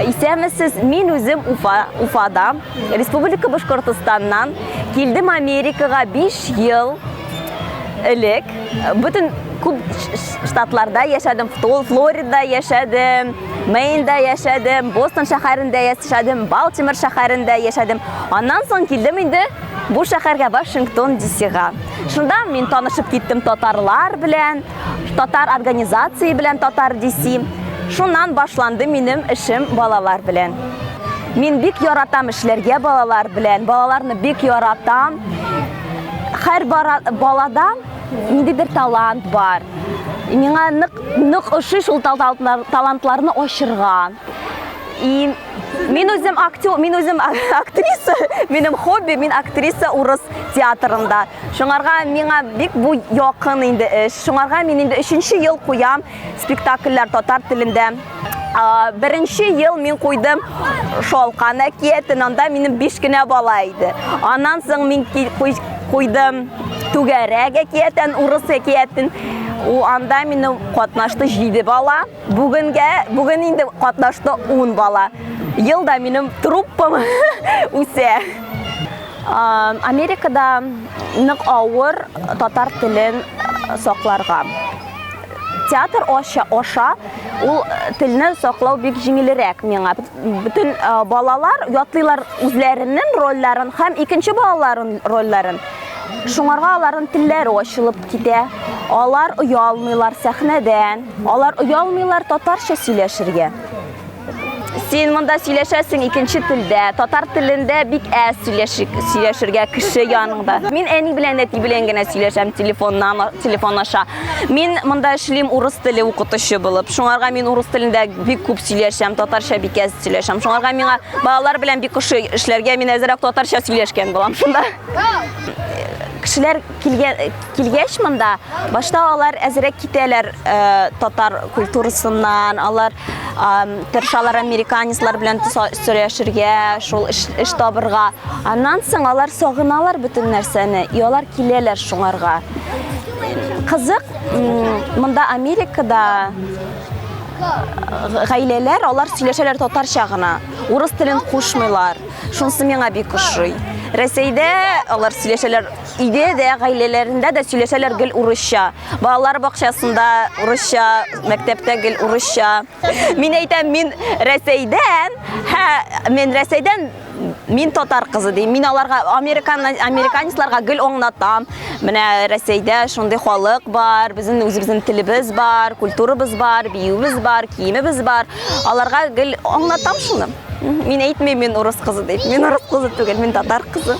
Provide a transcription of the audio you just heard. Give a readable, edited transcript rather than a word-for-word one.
Исәнмесез, мин үзем Уфа, Уфада, Республика Башкортостаннан килдем Америкага 5 ел элек. Бөтен күп штатларда яшәдем, Флоридада яшәдем, Мейнда яшәдем, Бостон шәһәрендә яшәдем, Балтимор шәһәрендә яшәдем. Аннан соң килдем инде бу шәһәргә, Вашингтон DC-га. Шунда мин танышып киттем татарлар белән, татар организации белән Татар DC. Шуннан башланды минем эшем балалар белән. Мин бик яратам эшләргә балалар белән, балаларны бик яратам. Һәр балада ниндидер талант бар. Миңа нык нык ошый шул талантларны ачырга. И мин үзем актер, мин үзем актриса, минем хобби, мин актриса урыс театрында. Шуңарга миңа бик бу якын инде эш. Шуңарга мин инде өченче ел куям спектакльләр татар телендә. Беренче ел мин куйдым Шалкан әкиятен, анда минем биш кенә бала иде. Аннан соң мин куйдым Түгәрәк әкиятен, урыс әкиятен. У анда минем катнашты 7 бала. Бүгенгә, бүген инде катнашты 10 бала. Елда минем труппам үсә. Америкада нык авыр татар телен сакларга. Театр аша, аша ул телне саклау бик җиңелрәк миңа. Бөтен балалар ятлыйлар үзләренең рольләрен һәм икенче балаларын рольләрен. Шуңарга аларның телләре ачылып китә. Алар оялмыйлар сәхнәдән, алар оялмыйлар татарча сөйләшергә. Син монда сөйләшәсең икенче телдә, татар телендә бик әз сөйләшергә кеше яныңда. Мин әни белән әти белән генә сөйләшәм телефоннан, телефон аша. Мин монда эшлим урыс теле укытучы булып. Шуңарга мин урыс телендә бик күп сөйләшәм, татарча бик әз сөйләшәм. Шуңарга миңа балалар белән бик ошый эшләргә, мин әзрәк татарча сөйләшкән булам шунда. Кешеләр килгән килгәч монда, башта алар әзрәк китәләр э, татар культурасыннан, алар э, тырышалар американецлар белән сөйләшергә, шул эш, эш табырга. Аннан соң алар сагыналар бөтен нәрсәне, и алар киләләр шуңарга. Кызык, монда Америкада э, гаиләләр, алар сөйләшәләр татарча гына, урыс телен кушмыйлар. Шунысы миңа бик ошый. Рәсәйдә алар сөйләшәләр Өйдә дә, гаиләләрендә дә сөйләшәләр гел урысча. Балалар бакчасында урысча, мәктәптә гел урысча. Мин әйтәм, мин Рәсәйдән, һә, мин Рәсәйдән, мин татар кызы дим. Мин аларга американ американецларга гел аңлатам. Менә Рәсәйдә шундый халык бар, безнең үзебезнең телебез бар, культурабыз бар, биюебез бар, киемебез бар. Аларга гел аңлатам шуны. Мин әйтмим, мин урыс кызы дип. Мин урыс кызы түгел, мин татар кызы.